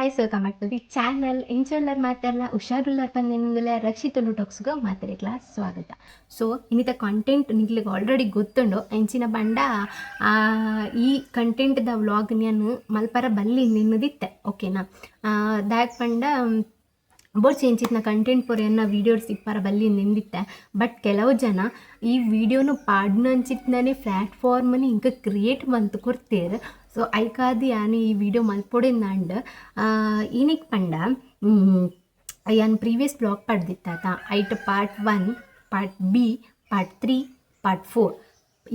Guys, welcome back to the channel. ಇಂಚುಲ್ಲರ್ ಮಾತೆರ್ಲ ಹುಷಾರುಲ್ಲರ್ ಪಂದಿನ ರಕ್ಷಿತುಲು ಟಾಕ್ಸ್ಗೆ ಮಾತೆರೆಗ್ಲ ಸ್ವಾಗತ. ಸೊ ಇನ್ನಿತ ಕಂಟೆಂಟ್ ನಿಗ್ಲಿಗೆ ಆಲ್ರೆಡಿ ಗೊತ್ತುಂಡು. ಎಂಚಿನ ಬಂಡ ಈ ಕಂಟೆಂಟ್ದ ವ್ಲಾಗ್ ನಾನು ಮಲ್ಪರ ಬಲ್ಲಿ ನಿನ್ನದಿತ್ತೆ, ಓಕೆನಾ? ದಾಯಕ್ ಪಂಡ ಬೋರ್ಡ್ ಎಂಚಿತ್ನ ಕಂಟೆಂಟ್ ಪೂರ ಎನ್ನ ವೀಡಿಯೋಸ್ ಇಪ್ಪರ ಬಲ್ಲಿ ನಿಂದಿತ್ತೆ. ಬಟ್ ಕೆಲವು ಜನ ಈ ವಿಡಿಯೋನು ಪಾಡ್ನಂಚಿತ್ನೇ ಪ್ಲ್ಯಾಟ್ಫಾರ್ಮನ್ನು ಇಂಕ ಕ್ರಿಯೇಟ್ ಮಂತ್ ಕೊಡ್ತೇರು. ಸೊ ಐಕಾದ್ ಯಾನ್ ಈ ವಿಡಿಯೋ ಮಲ್ಪೊಡೆಂದಾಂಡ್. ಈನಿಕ್ ಪಂಡ ಯಾನ್ ಪ್ರೀವಿಯಸ್ ವ್ಲಾಗ್ ಪಡ್ದಿತ್ತಾತ, ಐಟ್ part 1, part B, part 3, part 4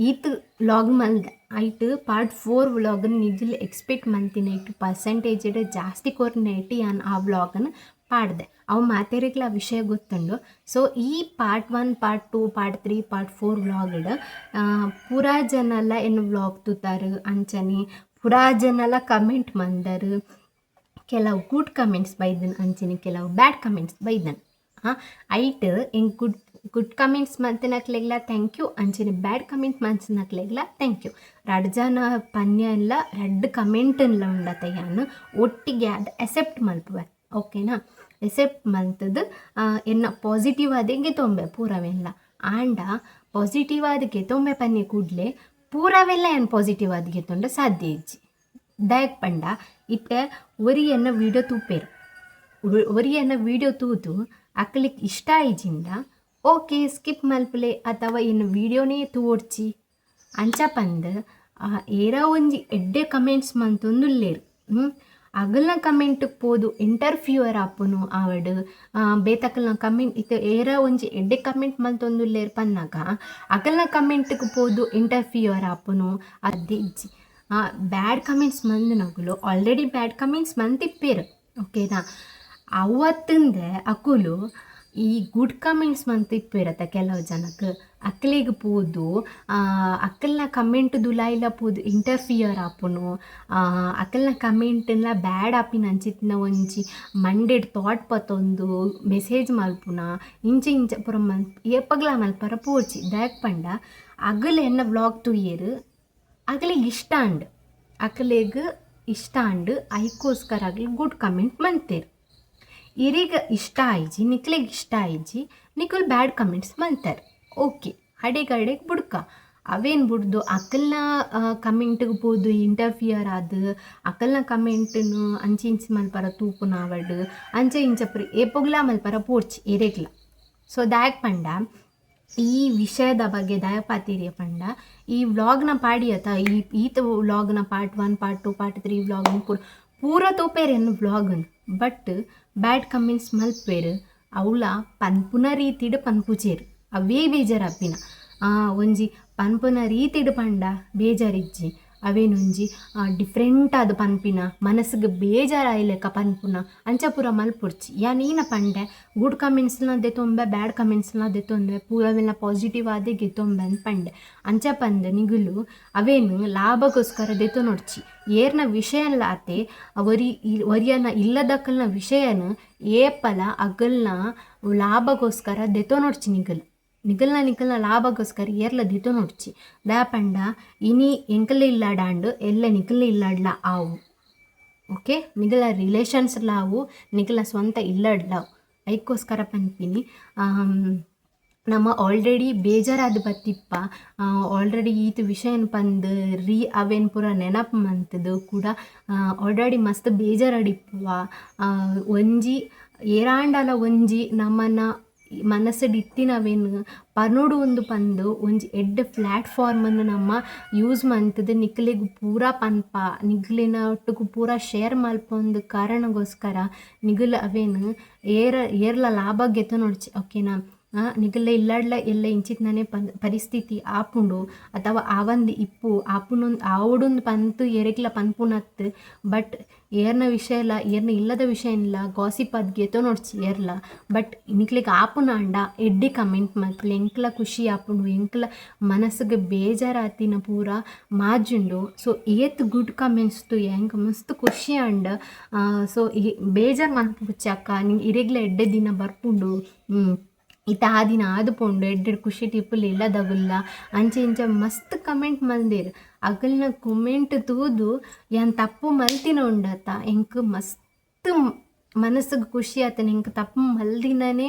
ಈತ್ ವ್ಲಾಗ್ ಮಲ್ದೆ. ಐಟ್ ಪಾರ್ಟ್ 4 ವ್ಲಾಗನ್ನು ನಿಜಲ್ ಎಕ್ಸ್ಪೆಕ್ಟ್ ಮಂತಿನ ಇಟ್ಟು ಪರ್ಸೆಂಟೇಜ್ ಜಾಸ್ತಿ ಕೊರ್ನೇಟ್ ಯಾನ್ ಆ ವ್ಲಾಗನ್ನು ಪಾಡ್ದೆ. ಅವು ಮಾತೆರೆಗ್ಲ ಆ ವಿಷಯ ಗೊತ್ತುಂಡು. ಸೊ ಈ part 1, part 2, part 3, part 4 ವ್ಲಾಗ್ಡ್ ಪೂರಾ ಜನಲ ಎನ್ನ ವ್ಲಾಗ್ ತೂತಾರು. ಅಂಚನೆ ಪೂರಾ ಜನಲ ಕಮೆಂಟ್ ಮಂದರು. ಕೆಲವು ಗುಡ್ ಕಮೆಂಟ್ಸ್ ಬೈದನ್, ಅಂಚನೆ ಕೆಲವು ಬ್ಯಾಡ್ ಕಮೆಂಟ್ಸ್ ಬೈದನ್. ಐಟ್ ಎಂಕ್ good good comments ಮಂತಿನಕ್ಲೆಗ್ಲ thank you, ಅಂಚನೆ ಬ್ಯಾಡ್ ಕಮೆಂಟ್ ಮಂತಿನಕ್ಲೆಗ್ಲ thank you. ರಡ್ಡ್ ಜನ ಪನ್ಯಲ್ಲ, ರಡ್ಡ್ ಕಮೆಂಟ್ ಉಂಡತ ಯಾನ್ ಒಟ್ಟಿಗೆ ಅದು ಅಕ್ಸೆಪ್ಟ್ ಮಲ್ಪುವೆ, ಓಕೆನಾ? ಎಸೆಪ್ಟ್ ಮಲ್ತದು ಎನ್ನ ಪಾಸಿಟಿವ್ ಆದ್ ಗೆತೊಂಬೆ ಪೂರವೆಲ್ಲ. ಆಂಡ ಪಾಸಿಟಿವ್ ಆದ್ ಗೆತೊಂಬೆ ಪನ್ನಿ ಕೂಡಲೇ ಪೂರವೆಲ್ಲ ಏನು ಪಾಸಿಟಿವ್ ಆದ್ ಗೆತೊಂಡ ಸಾಧ್ಯ ಇಜ್ಜಿ. ದಾಯಕ್ ಪಂಡ ಇತ್ತೆ ಒರಿಯನ್ನ ವೀಡಿಯೋ ತೂಪೇರು, ಒರಿಯನ್ನ ವೀಡಿಯೋ ತೂದು ಅಕ್ಲಿಕ್ ಇಷ್ಟ ಆಯ್ಜಿಂದ ಓಕೆ ಸ್ಕಿಪ್ ಮಲ್ಪಲೆ ಅಥವಾ ಇನ್ನು ವೀಡಿಯೋನೇ ತೂವೊಡ್ಚಿ ಅಂಚ ಪಂದ್ ಏರಾ ಒಂಜಿ ಎಡ್ಡೆ ಕಮೆಂಟ್ಸ್ ಮಂತೊಂದುಲ್ಲೇರು. ಅಗಲ್ನ ಕಮೆಂಟ್ ಪೋದು ಇಂಟರ್ಫಿಯರ್ ಆಪುನು ಆವಡ್, ಬೇತಕಲ್ನ ಕಮೆಂಟ್ ಇತ್ತೆ ಏರ ಒಂಜಿ ಎಡ್ಡೆ ಕಮೆಂಟ್ ಮಲ್ತೊಂದುಲ್ಲೇರ್ ಪನ್ನಗ ಅಗಲ್ನ ಕಮೆಂಟ್ಗೆ ಪೋದು ಇಂಟರ್ಫಿಯರ್ ಆಪುನು ಅದೇ ಇಜ್ಜಿ. ಬ್ಯಾಡ್ ಕಮೆಂಟ್ಸ್ ಮಂದಿನಗುಲು ಆಲ್ರೆಡಿ ಬ್ಯಾಡ್ ಕಮೆಂಟ್ಸ್ ಮಂತಿಪ್ಪೇರು, ಓಕೆನಾ? ಅವತ್ತಂದೆ ಅಕುಲು ಈ ಗುಡ್ ಕಮೆಂಟ್ಸ್ ಮಂತಿಪ್ಪೇರತ್ತ ಕೆಲವು ಜನಕ್ಕೆ ಅಕ್ಲೆಗ್ ಪೋದು ಅಕ್ಕಲ್ನ ಕಮೆಂಟ್ ದುಲಾಯಿಲ ಪೋದು ಇಂಟರ್ಫಿಯರ್ ಆಪುನು, ಅಕ್ಕಲ್ನ ಕಮೆಂಟ್ಲ ಬ್ಯಾಡ್ ಆಪಿನ ಅಂಚಿತ್ತಿನ ಒಂಜಿ ಮಂಡೆಡ್ ಥಾಟ್ ಪತ್ತೊಂದು ಮೆಸೇಜ್ ಮಲ್ಪುನ ಇಂಚ ಇಂಚ ಪೂರ ಮಲ್ ಏಪಗ್ಲ ಮಲ್ಪರ ಪೋಡ್ಚಿ. ದಾಯಕ್ ಪಂಡ ಅಗಲ್ ಎನ್ನ ವ್ಲಾಗ್ ತೂಯೆರ್, ಅಗಲಿಗೆ ಇಷ್ಟ ಅಂಡ್, ಅಕಲೆಗ್ ಇಷ್ಟ ಅಂಡ್, ಐಕೋಸ್ಕರ ಅಗಲ್ ಗುಡ್ ಕಮೆಂಟ್ ಮಂತೇರ್. ಇರಿಗ್ ಇಷ್ಟ ಆಯ್ಜಿ, ನಿಕ್ಲೆಗ್ ಇಷ್ಟ ಆಯ್ಜಿ, ನಿಕುಲ್ ಬ್ಯಾಡ್ ಕಮೆಂಟ್ಸ್ ಮಂತಾರೆ, ಓಕೆ, ಅಡೆಗ್ ಅಡೆಗ್ ಬುಡ್ಕ. ಅವೇನು ಬುಡ್ದು ಅಕಲ್ನ ಕಮೆಂಟ್ಗೆ ಪೋದು ಇಂಟರ್ಫಿಯರ್ ಆದ್ ಅಕಲ್ನ ಕಮೆಂಟ್ನು ಅಂಚಿ ಇಂಚಿ ಮಲ್ಪರ ತೂಪುನ ಆವಡ್, ಅಂಚ ಇಂಚ ಪೂರ ಏಪೊಗ್ಲಾ ಮಲ್ಪರ ಪೋಡ್ಚಿ ಎರೆಗ್ಲ. ಸೊ ದಾಯಕ್ ಪಂಡ ಈ ವಿಷಯದ ಬಗ್ಗೆ ದಾಯ ಪಾತೆರಿಯ ಪಂಡ ಈ ವ್ಲಾಗ್ನ ಪಾಡಿಯತ ಈ ಈತ ವ್ಲಾಗ್ನ part 1, part 2, part 3 ವ್ಲಾಗ್ನ ಪೂರ ಪೂರ ತೂಪೇರು ಎನ್ನ ವ್ಲಾಗ್ನ್. But bad comments ಮಲ್ಪೇರು. ಅವ್ಲ ಪನ್ಪುನ ರೀತಿಡ್ ಪನ್ಪುಜೆರ್, ಅವೇ ಬೇಜಾರಾಪಿನ. ಒಂಜಿ ಪನ್ಪುನ ರೀತಿಡ್ ಪಂಡ ಬೇಜಾರಿಜ್ಜಿ. ಅವೇನೊಂಜಿ ಡಿಫ್ರೆಂಟ್ ಆದ್ ಪನ್ಪಿನ, ಮನಸ್ಸಿಗೆ ಬೇಜಾರಾಯಿಲೆಕ್ಕ ಪನ್ಪುನ ಅಂಚ ಪೂರ ಮಲ್ಪೊಡ್ಚಿ. ಯಾನ್ ಈನ ಪಂಡೆ, ಗುಡ್ ಕಮೆಂಟ್ಸ್ನ ದೆತೊಂಬೆ, ಬ್ಯಾಡ್ ಕಮೆಂಟ್ಸ್ನ ದೆತೊಂಬೆ, ಪೂರವೆಲ್ಲ ಪಾಸಿಟಿವ್ ಆದೇ ಗೆತೊಂಬೆ ಅಂದ್ ಪಂಡೆ. ಅಂಚ ಪಂದ್ ನಿಗುಲು ಅವೇನು ಲಾಭಗೋಸ್ಕರ ದೆತೊನೊಡ್ಚಿ. ಏರ್ನ ವಿಷಯನ್ಲ ಆತೆ ಒರಿ ಒರಿಯನ ಇಲ್ಲದಕ್ಕಲ್ನ ವಿಷಯನ ಏಪಲ ಅಗಲ್ನ ಲಾಭಗೋಸ್ಕರ ದೆತೊನೊಡ್ಚಿ. ನಿಗಲ್ ನಿಗಲ್ನ ನಿಕಲ್ನ ಲಾಭಗೋಸ್ಕರ ಏರ್ಲ ದೆತೊನೊಡ್ಚಿ. ದಾಯೆ ಪಂಡ ಇನಿ ಎಂಕಲೆ ಇಲ್ಲಾಡಾಂಡ್ ಎಲ್ಲ ನಿಕಲ್ನ ಇಲ್ಲಾಡ್ಲ ಆವು, ಓಕೆ? ನಿಗಲ ರಿಲೇಷನ್ಸ್ ಲಾವು, ನಿಗಲ ಸ್ವಂತ ಇಲ್ಲಡ್ಲಾವು. ಐಕ್ಕೋಸ್ಕರ ಪನ್ಪಿನಿ, ನಮ ಆಲ್ರೆಡಿ ಬೇಜಾರಾದ್ ಬತ್ತಿಪ್ಪ. ಆಲ್ರೆಡಿ ಈತ್ ವಿಷಯನ್ ಪಂದ್ ರೀ ಅವೇನು ಪೂರ ನೆನಪು ಮಂತುದು ಕೂಡ ಆಲ್ರೆಡಿ ಮಸ್ತ್ ಬೇಜಾರಾಡಿಪ್ಪುವ. ಒಂಜಿ ಏರಾಂಡಲ ಒಂಜಿ ನಮನ ಮನಸ್ಸುಡ್ ಇತ್ತಿನವೇನು ಪನೊಡು ಉಂದು ಪಂದ್ ಒಂಜಿ ಎಡ್ಡೆ ಪ್ಲ್ಯಾಟ್ಫಾರ್ಮನ್ನು ನಮ್ಮ ಯೂಸ್ ಮಂತುದು ನಿಕ್ಲೆಗ್ ಪೂರ ಪನ್ಪ, ನಿಕ್ಲೆನ ಒಟ್ಟುಗು ಪೂರ ಶೇರ್ ಮಲ್ಪೊಂದು ಕಾರಣಗೋಸ್ಕರ ನಿಗುಲು ಅವೇನು ಏರ ಏರ್ಲ ಲಾಭ ಗೆತೊನೊಡ್ಚಿ, ಓಕೆನಾ? ನಿಗಲ್ಲ ಇಲ್ಲಾಡ್ಲ ಎಲ್ಲ ಇಂಚಿತ್ನನೆ ಪರಿಸ್ಥಿತಿ ಆಪುಂಡು ಅಥವಾ ಆವಂದ್ ಇಪ್ಪು ಆಪುನೊಂದು ಆವೊಡುಂದು ಪಂತ್ ಎರೆಗ್ಲ ಪನ್ಪುನತ್. ಬಟ್ ಏರ್ನ ವಿಷಯ ಇಲ್ಲ, ಏರ್ನ ಇಲ್ಲದ ವಿಷಯ ಇಲ್ಲ ಗಾಸಿಪ್ ಆದ್ ಗೆತೊನೊಡ್ಚಿ ಏರ್ಲ. ಬಟ್ ನಿಕ್ಲೆಗ್ ಆಪುನಾಂಡ ಎಡ್ಡೆ ಕಮೆಂಟ್ ಮಲ್ಪುಲೆ, ಎಂಕ್ಲ ಖುಷಿ ಆಪುಂಡು, ಎಂಕ್ಲ ಮನಸ್ಸುಗ್ ಬೇಜಾರಾತಿನ ಪೂರ ಮಾಜುಂಡು. ಸೊ ಏತ್ ಗುಡ್ ಕಮೆಂಟ್ಸ್ ತೂಯೆ, ಎಂಕ್ ಮಸ್ತ್ ಖುಷಿ ಆಂಡ್. ಸೊ ಬೇಜಾರ್ ಮನ್ಪುಚಿ ಅಕ್ಕ, ಇರೆಗ್ಲ ಎಡ್ಡೆ ದಿನ ಬರ್ಪುಂಡು, ಇತ್ತೆ ಆ ದಿನ ಆದ್ ಪೋಂಡು, ಎಡ್ಡೆ ಖುಷಿ ಇಪ್ಪುಲೆ ಇಲ್ಲದಗುಲ್ಲ ಅಂಚ ಇಂಚ ಮಸ್ತ್ ಕಮೆಂಟ್ ಮಲ್ದೆರ್. ಅಗಲ್ನ ಕಮೆಂಟ್ ತೂದು ಯಾನ್ ತಪ್ಪು ಮಲ್ತಿನ ಉಂಡತ್ತ, ಎಂಕ್ ಮಸ್ತ್ ಮನಸ್ಸಿಗೆ ಖುಷಿ ಆತನ. ಎಂಕ್ ತಪ್ಪು ಮಲ್ದಿನನೇ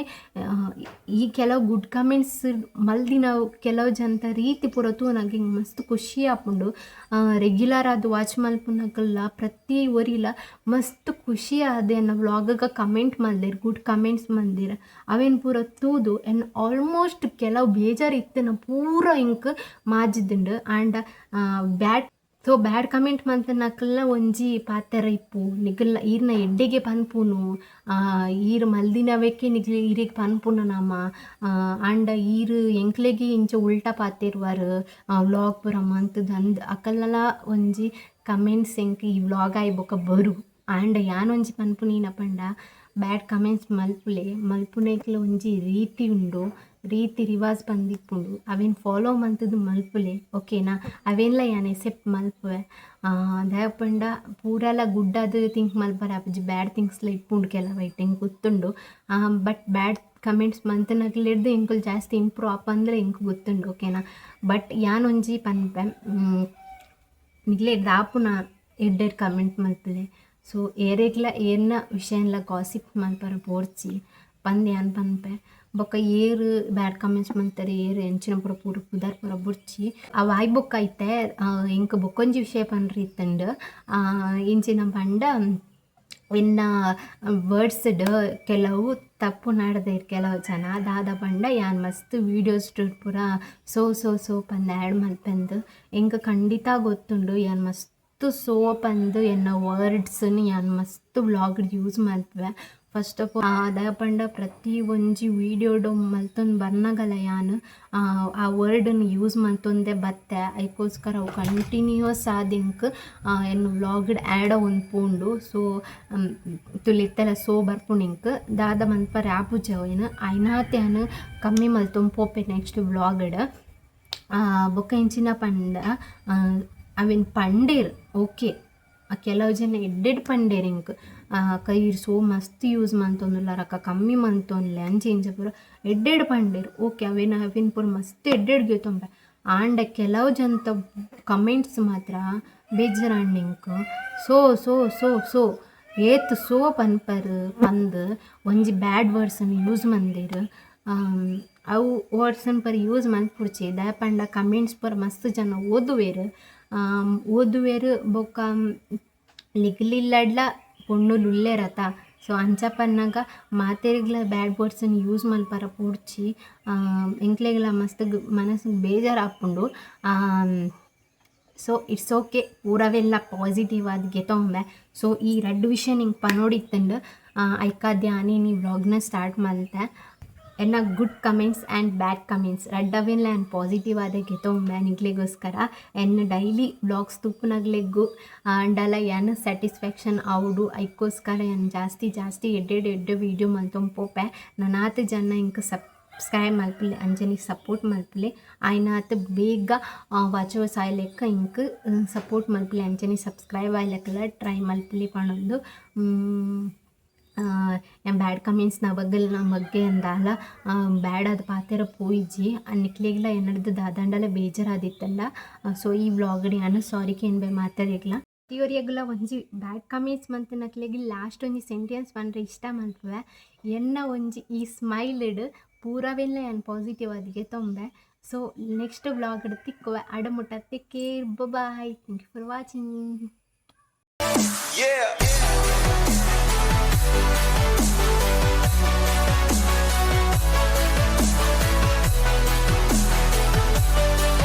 ಈ ಕೆಲವು ಗುಡ್ ಕಮೆಂಟ್ಸ್ ಮಲ್ದಿನ ಕೆಲವು ಜನತ ರೀತಿ ಪೂರ ತೂನಗ ಎಂಕ್ ಮಸ್ತ್ ಖುಷಿ ಆಪುಂಡು. ರೆಗ್ಯುಲರ್ ಆದ್ ವಾಚ್ ಮಲ್ಪುನಕಲ್ಲ ಪ್ರತಿ ಒರಿಲ ಮಸ್ತ್ ಖುಷಿ ಆದ್ ಎನ್ನ ವ್ಲಾಗ್ ಕಮೆಂಟ್ ಮಲ್ದೆರ್, ಗುಡ್ ಕಮೆಂಟ್ಸ್ ಮಲ್ದೆರ್. ಅವೆನ್ ಪೂರ ತೂದು ಎನ್ನ ಆಲ್ಮೋಸ್ಟ್ ಕೆಲವು ಬೇಜಾರು ಇತ್ತಿನ ಪೂರ ಎಂಕ್ ಮಾಜಿದುಂಡು. ಆಂಡ ಬ್ಯಾಡ್ ಸೊ ಬ್ಯಾಡ್ ಕಮೆಂಟ್ ಮಲ್ತನಕಲ್ನ ಒಂಜಿ ಪಾತೆರ ಇಪ್ಪು, ನಿಕಲ್ನ ಈರ್ನ ಎಡ್ಡೆಗೆ ಪನ್ಪುನು, ಈರ್ ಮಲ್ದಿನವೆಕ್ಕೆ ನಿಕ್ಲೆ ಈರೆಗ್ ಪನ್ಪುನ ನಮ. ಆಂಡ ಈರ್ ಎಂಕ್ಲೆಗೆ ಇಂಚ ಉಲ್ಟಾ ಪಾತೆರ್ವರ್, ವ್ಲಾಗ್ ಪೂರ ಮಂತುದು ಅಂದ್ ಅಕಲ್ನಲ ಒಂಜಿ ಕಮೆಂಟ್ಸ್ ಎಂಕ್ ಈ ವ್ಲಾಗ್ ಆಯಿ ಬೊಕ ಬರು. ಆಂಡ ಯಾನ್ ಒಂಜಿ ಪನ್ಪುನಿ ಪಂಡ ಬ್ಯಾಡ್ ಕಮೆಂಟ್ಸ್ ಮಲ್ಪುಲೆ, ಮಲ್ಪುನೆಕ್ಲ ಒಂಜಿ ರೀತಿ ಉಂಡು, ರೀತಿ ರಿವಾಜ್ ಪಂದಿಪ್ಪುಂಡು, ಅವೆನ್ ಫಾಲೋ ಮಂತುದು ಮಲ್ಪುಲೆ, ಓಕೆನಾ? ಅವೆನ್ಲ ಯಾನ್ ಎಕ್ಸೆಪ್ಟ್ ಮಲ್ಪುವೆ. ದಾಯೆ ಪಂಡ ಪೂರಲ ಗುಡ್ ಆದ್ ಥಿಂಕ್ ಮಲ್ಪರೆ ಆಪುಜಿ, ಬ್ಯಾಡ್ ಥಿಂಗ್ಸ್ಲ ಇಪ್ಪುಂಡು ಕೆಲವು ಐಟ್ ಎಂಕ್ ಗೊತ್ತುಂಡು. ಬಟ್ ಬ್ಯಾಡ್ ಕಮೆಂಟ್ಸ್ ಮಂತುನಕ್ಲೆಡ್ದ್ ಎಂಕುಲು ಜಾಸ್ತಿ ಇಂಪ್ರೂವ್ ಆಪಂದ್ಲ ಎಂಕ್ ಗೊತ್ತುಂಡು, ಓಕೆನಾ? ಬಟ್ ಯಾನ್ ಒಂಜಿ ಪನ್ಪೆ, ನಿಕ್ಲೆಗ್ ಆಪುನ ಎಡ್ಡೆಡ್ ಕಮೆಂಟ್ ಮಲ್ಪುಲೆ. ಸೊ ಏರೆಗ್ಲ ಏರ್ನ ವಿಷಯನ್ಲ ಗಾಸಿಪ್ ಮಲ್ಪರೆ ಬೋಡ್ಚಿ ಪಂದ್ ಯಾನ್ ಪನ್ಪೆ. ಬೊಕ್ಕ ಏರ್ ಬ್ಯಾಡ್ ಕಮೆಂಟ್ಸ್ ಮಲ್ತಾರೆ, ಏರ್ ಎಂಚಿನ ಪೂರ ಪೂರ ಪುದರ್ ಪೂರ ಬೊಡ್ಚಿ. ಅವು ಆಯಿ ಬೊಕ್ಕ ಐತೆ ಎಂಕ್ ಬೊಕ್ಕೊಂಜಿ ವಿಷಯ ಪನ್ರೆ ಇತ್ತುಂಡು. ಇಂಚಿನ ಪಂಡ ಎನ್ನ ವರ್ಡ್ಸ್ಡ್ ಕೆಲವು ತಪ್ಪು ನಡ್ದೆರ್ ಕೆಲವು ಜನ. ದಾದ ಪಂಡ ಯಾನ್ ಮಸ್ತ್ ವೀಡಿಯೋಸ್ ಪೂರ ಸೋ ಸೋ ಸೋ ಪಂದ್ ಆ್ಯಡ್ ಮಲ್ಪೆಂದು. ಎಂಕ್ ಖಂಡಿತ ಗೊತ್ತುಂಡು ಯಾನ್ ಮಸ್ತ್ ಸೋ ಪಂದ್ ಎನ್ನ ವರ್ಡ್ಸ್ನ್ ಯಾನ್ ಮಸ್ತ್ ವ್ಲಾಗ್ ಯೂಸ್ ಮಲ್ಪುವೆ. ಫಸ್ಟ್ ಆಫ್ ಆಲ್ ದಾಯೆ ಪಂಡ ಪ್ರತಿ ಒಂಜಿ ವೀಡಿಯೋಡು ಮಲ್ತೊಂದು ಬರ್ನಗಲ ಯಾನ್ ಆ ವರ್ಡ್ನ್ ಯೂಸ್ ಮಲ್ತೊಂದೆ ಬತ್ತೆ. ಐಕೋಸ್ಕರ ಅವು ಕಂಟಿನ್ಯೂಯಸ್ ಆದ್ ಎಂಕ್ ಎನ್ನ ವ್ಲಾಗ್ಡ್ ಆ್ಯಡ್ ಆವೊಂದು ಪೋಂಡು. ಸೊ ತುಲೆ ಇತ್ತೆಲ ಸೋ ಬರ್ಪುಂಡು ಎಂಕ್ ದಾದ ಮನ್ಪರೆ ಆಪುಜಿ ಅವೆನ್ ಆಯ್ನಾತ್ ಯಾನ್ ಕಮ್ಮಿ ಮಲ್ತೊಂದು ಪೋಪೆ ನೆಕ್ಸ್ಟ್ ವ್ಲಾಗ್ಡ್. ಬೊಕ್ಕ ಎಂಚಿನ ಪಂಡ ಅವೆನ್ ಪಂಡೇರ್ ಓಕೆ, ಕೆಲವು ಜನ ಎಡ್ಡೆಡ್ ಪಂಡೇರ್ ಎಂಕ್, ಅಕ್ಕ ಈರ್ ಸೋ ಮಸ್ತ್ ಯೂಸ್ ಮಲ್ತೊಂದುಲ್ಲರ್ ಅಕ್ಕ, ಕಮ್ಮಿ ಮಲ್ತೊನ್ಲೆ ಅಂಚ ಇಂಚ ಪೂರ ಎಡ್ಡೆಡ್ ಪಂಡೇರ್. ಓಕೆ, ಅವೆನ್ ಅವೆನ್ ಪೂರ ಮಸ್ತ್ ಎಡ್ಡೆಡ್ ಗೆತೊಂಬೆ. ಆಂಡ ಕೆಲವು ಜನತ ಕಮೆಂಟ್ಸ್ ಮಾತ್ರ ಬೇಜಾರಾಂಡ್ ಎಂಕ್. ಸೋ ಸೋ ಸೋ ಸೋ ಏತ್ ಸೋ ಪನ್ಪರ್ ಪಂದ್ ಒಂಜಿ ಬ್ಯಾಡ್ ವರ್ಡ್ಸ್ನ್ ಯೂಸ್ ಮಂದೆರ್. ಅವು ವರ್ಡ್ಸ್ನ್ ಪೂರ ಯೂಸ್ ಮಲ್ಪೊಡ್ಚಿ. ದಾಯೆ ಪಂಡ ಕಮೆಂಟ್ಸ್ ಪೂರ ಮಸ್ತ್ ಜನ ಓದುವೆರ್ ಓದುವೆರ್. ಬೊಕ್ಕ ನಿಕ್ಲಿಲ್ಲಡ್ಲ ಪೊಣ್ಣುಲು ಉಲ್ಲೆರತ, ಸೊ ಅಂಚ ಪನ್ನಗ ಮಾತೆರೆಗ್ಲ ಬ್ಯಾಡ್ ವರ್ಡ್ಸ್ನ್ ಯೂಸ್ ಮಲ್ಪರ ಪೋಡ್ಚಿ. ಎಂಕ್ಲೆಗ್ಲ ಮಸ್ತ್ ಮನಸ್ಸಿಗೆ ಬೇಜಾರು ಆಪುಂಡು. ಸೊ it's okay, ಪೂರವೆಲ್ಲ ಪಾಸಿಟಿವ್ ಆದ್ ಗೆತೊಂಬೆ. ಸೊ ಈ ರಡ್ಡ್ ವಿಷಯ ನಿಂಕ್ ಪನೊಡಿತ್ತುಂಡು, ಐಕಾದ್ ಯಾನ್ ಇನಿ ವ್ಲಾಗ್ನ ಸ್ಟಾರ್ಟ್ ಮಲ್ತೆ. ಎನ್ನ good comments and bad comments ರಡ್ಡವೆನ್ಲ ಯಾನ್ ಪಾಸಿಟಿವ್ ಆದೇ ಗೆತೊಂಬೆ ನಿಕ್ಲೆಗೋಸ್ಕರ. ಎನ್ನ ಡೈಲಿ ವ್ಲಾಗ್ಸ್ ತೂಪುನಗ್ಲೆಗ್ ಆಂಡಲ ಯಾನ್ ಸ್ಯಾಟಿಸ್ಫ್ಯಾಕ್ಷನ್ ಆವೊಡು, ಐಕೋಸ್ಕರ ಯಾನ್ ಜಾಸ್ತಿ ಜಾಸ್ತಿ ಎಡ್ಡೆಡ್ ಎಡ್ಡೆ ವೀಡಿಯೋ ಮಲ್ತೊಂದು ಪೋಪೆ. ನನಾತ್ ಜನ ಎಂಕ್ ಸಬ್ಸ್ಕ್ರೈಬ್ ಮಲ್ಪುಲೆ, ಅಂಚನೆ ಸಪೋರ್ಟ್ ಮಲ್ಪುಲೆ. ಆಯ್ನಾತ್ ಬೇಗ ವಾಚ್ ಅವರ್ಸ್ ಆಯ್ಲೆಕ್ಕ ಎಂಕ್ ಸಪೋರ್ಟ್ ಮಲ್ಪುಲೆ, ಅಂಚನೆ ಸಬ್ಸ್ಕ್ರೈಬ್ ಆಯ್ಲೆಕ್ಕಲ ಟ್ರೈ ಮಲ್ಪುಲೆ ಪನೊಂದು, ಯಾನ್ ಬ್ಯಾಡ್ ಕಮೆಂಟ್ಸ್ನ ಬಗ್ಗೆ ಬಗ್ಗೆ ಅಂದಾಲ ಬ್ಯಾಡ್ ಆದ್ ಪಾತೆರ ಪೋಯಿಜಿ. ನಿಕ್ಲೆಗ್ಲ ಎನ್ನಡ್ದ್ ದಾದಾಂಡಲ ಬೇಜಾರಾದಿತ್ತಂಡ ಸೊ ಈ ವ್ಲಾಗ್ಡ್ ಯಾನ್ ಸಾರಿ ಕೇನ್ಬೆ ಮಾತೆರೆಗ್ಲ. ಪ್ರತಿಯೊರಿಯಗುಲ ಒಂಜಿ ಬ್ಯಾಡ್ ಕಮೆಂಟ್ಸ್ ಮಂತಿನಕ್ಲೆಗ್ ಲಾಸ್ಟ್ ಒಂಜಿ ಸೆಂಟೆನ್ಸ್ ಪಂಡ್ರೆ ಇಷ್ಟ ಮಲ್ಪುವೆ. ಎನ್ನ ಒಂಜಿ ಈ ಸ್ಮೈಲ್ಡ್ ಪೂರವೆಲ್ಲ ಯಾನ್ ಪಾಸಿಟಿವ್ ಆದ್ ಗೆತೊಂಬೆ. ಸೊ ನೆಕ್ಸ್ಟ್ ವ್ಲಾಗ್ಡ್ ತಿಕ್ಕುವೆ, ಅಡ ಮುಟ್ಟ take care, bye, thank you for watching.